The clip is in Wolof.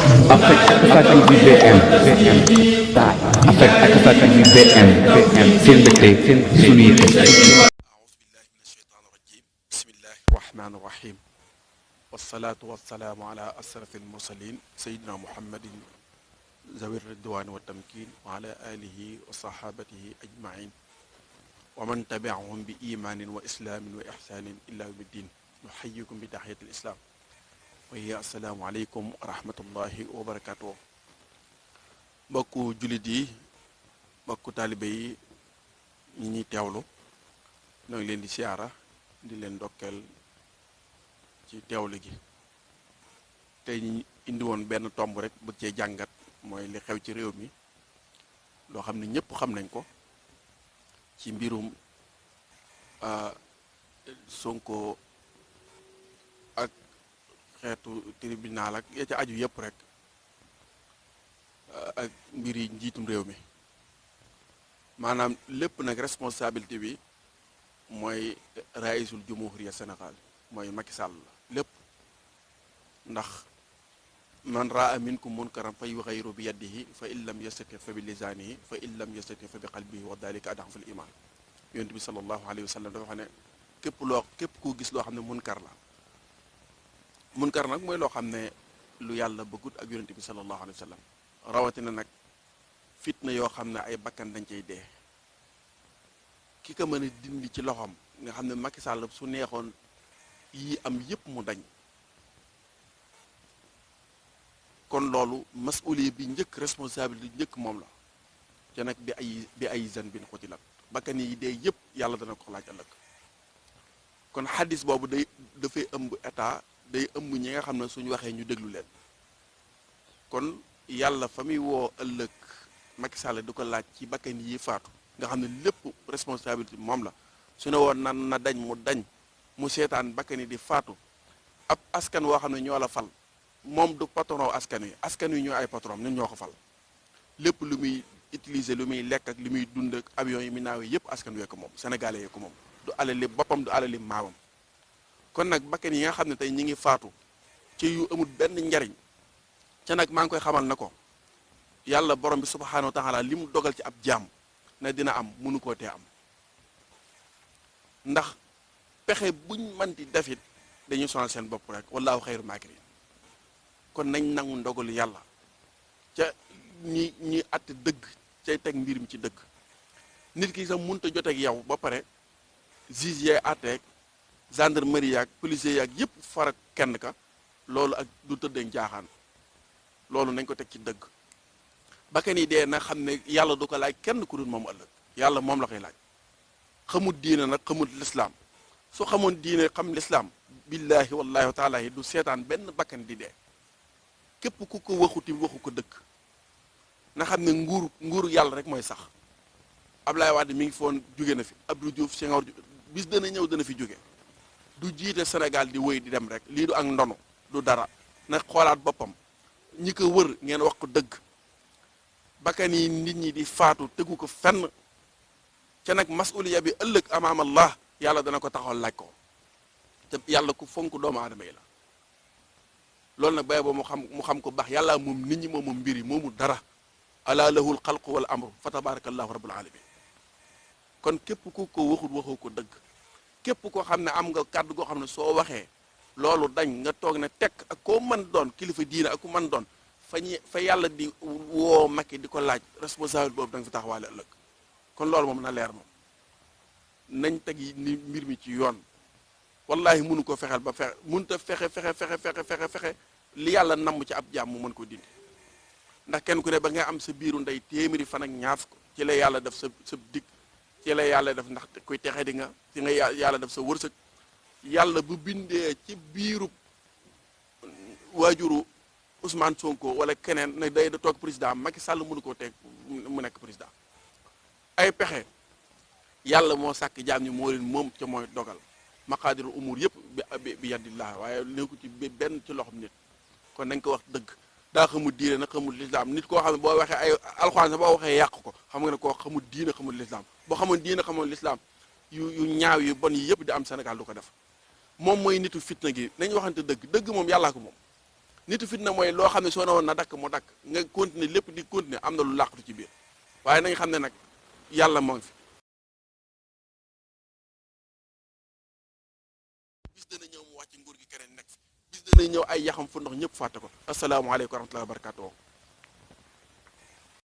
affect ak bi BM daal affect ak bi BM seen mbégte seen suñu yitte. أعوذ بالله من الشيطان الرجيم بسم الله الرحمن الرحيم والصلاة والسلام على أشرف المرسلين سيدنا محمد ذوي الرضوان والتمكين وعلى آله وصحابته أجمعين ومن تبعهم بإيمان وإسلام وإحسان إلى يوم الدين نحييكم بتحية الإسلام وهي السلام عليكم ورحمة الله وبركاته mbokku jullit yi mbokku taalibe yi ñi ñuy teewlu ñoo ngi leen di siyaara di leen ndokkeel ci teewlu gi tey ñu indi woon benn tomb rek bëgg cee jàngat mooy li xew ci réew mi loo xam ne ñëpp xam nañ ko ci mbirum Sonko ak xeetu tribunal ak ya ca aju yëpp rek ak mbir yi njiitum réew mi maanaam lépp nag responsabilité bi mooy raisul jumhuriya Sénégal mooy Macky Sall la lépp ndax man raa minkum munkaran fa yughayyiru bi yadihi fa in lam yastati fa bi lisaanihi fa in lam yastati fa bi qalbihi wa dalika ad'afu al iman yonent bi sallallahu alayhi wa sallam dafa xam ne képp koo gis loo xam ne munkar la munkar nag mooy loo xam ne lu yàlla bëggut ak yonent bi sallallahu alayhi wa sallam rawatina nag fitna yoo xam ne ay bakkan dañ cay dee ki ko mën a dindi ci loxoom nga xam ne Macky Sall su neexoon yi am yépp mu dañ kon loolu masuuli bi njëkk responsabilité njëkk moom la te nag bi ay zanbin qutilat bakkan yi dee yépp yàlla dana ko laaj ëllëg kon xadis boobu dafay ëmb état day ëmb ñi nga xam ne suñu waxee ñu déglu leen kon yàlla fa muy woo ëllëg Macky Sall du ko laaj ci bakkan yi faatu nga xam ne lépp responsabilité moom la su ne woon na dañ mu seetaan bakkan yi di faatu ab askan woo xam ne ñoo la fal moom du patron askan wi ñoo ay patron ñun ñoo ko fal lépp lu muy utiliser lu muy lekk ak lu muy dund ak avion yi muy naawee yépp askan wee ko moom sénégalais yi ko moom du alali boppam du alali maamam kon nag bakkan yi nga xam ne tey ñi ngi faatu ci yu amul benn njariñ ca nag maa ngi koy xamal na ko yàlla borom bi subhaanahu wa taala li mu dogal ci ab jaam ne dina am mënu koo tee am ndax pexe buñ manti defit dañuy sonal seen bopp rek wallaahu xayru maakirin kon nañ nangu ndogalu yàlla ca ñi àtte dëgg cay teg mbir mi ci dëgg nit ki sax mënut a joteeg yow ba pare juge yaay àtteeg gendarmerie yaag policier yaag yépp farak kenn ka loolu ak du tëddee jaaxaan loolu nañ ko teg ci dëgg bakkan yi dee na xam ne yàlla du ko laaj kenn ku dul moom ëllëg yàlla moom la koy laaj xamut diine nag xamut lislaam su xamoon diine xam lislaam billaahi wallaahi wa taala yi du seetaan benn bakkan di dee képp ku ko waxuti waxu ko dëkk na xam ne nguur yàlla rek mooy sax Ablaye Wade mi ngi foon jóge na fi Abdou Diouf Senghor bis dana ñëw dana fi jóge du jiite Sénégal di wéy di dem rek lii du ak ndono du dara na xoolaat boppam ñi ko wër ngeen wax ko dëgg bakkan yi nit ñi di faatu tegu ko fenn ca nag masuliya bi ëllëg amaam Allah yàlla dana ko taxawal laaj ko te yàlla ku fonk doomu aadama yi la loolu nag bay boo mu xam ko baax yàlla moom nit ñi moom mbir yi moomu dara ala lahul xalqu wal amru fa tabarakallahu rabbul alamin kon képp ku ko waxoo ko dëgg képp koo xam ne am nga kàddu goo xam ne soo waxee loolu dañ nga toog ne tekk ak koo mën doon kilifa diina ak ku mën doon fa yàlla di woo Macky di ko laaj responsable boobu da nga fi taxawaale ëllëg kon loolu moom na leer moom nañ teg ni mbir mi ci yoon wallahi mënu ko fexeel ba mënut a fexe li yàlla namm ci ab jaam mu mën ko dindi ndax kenn ku ne ba nga am sa biiru ndey téeméeri fan ak ñaar ko ci la yàlla def sa dig ci la yàlla def ndax kuy texe di nga ci nga yàlla def sa wërsëg yàlla bu bindee ci biiru waajuru Ousmane Sonko wala keneen ne day da toog président Macky Sall mënu koo teg mu nekk président ay pexe yàlla moo sàkk jaam ñi moo leen moom ca mooy dogal maqaadirul umur yëpp bi yadillah waaye nekku ci benn ci loxom nit kon nañ ko wax dëgg daa xamul diine nag xamul lislaam nit koo xam ne boo waxee ay alxuraan sax boo waxee yàq ko xam nga ne koo xamul diine xamul lislaam boo xamul diine xamul lislaam yu ñaaw yu bon yi yëpp di am Sénégal du ko def moom mooy nitu fitna gi nañ waxante dëgg moom yàllaa ko moom nitu fitna mooy loo xam ne soo ne woon na dakk mu dakk nga continuer lépp di continuer am na lu làqatu ci biir waaye nañ xam ne nag yàlla moo ngi fi bis dana ñëw mu wàcc nguur gi keneen nekk fi bis dana ñëw ay yaxam fu ndox ñëpp fàtte ko asalaamaaleykum wa rahmatullahi wa barakatuh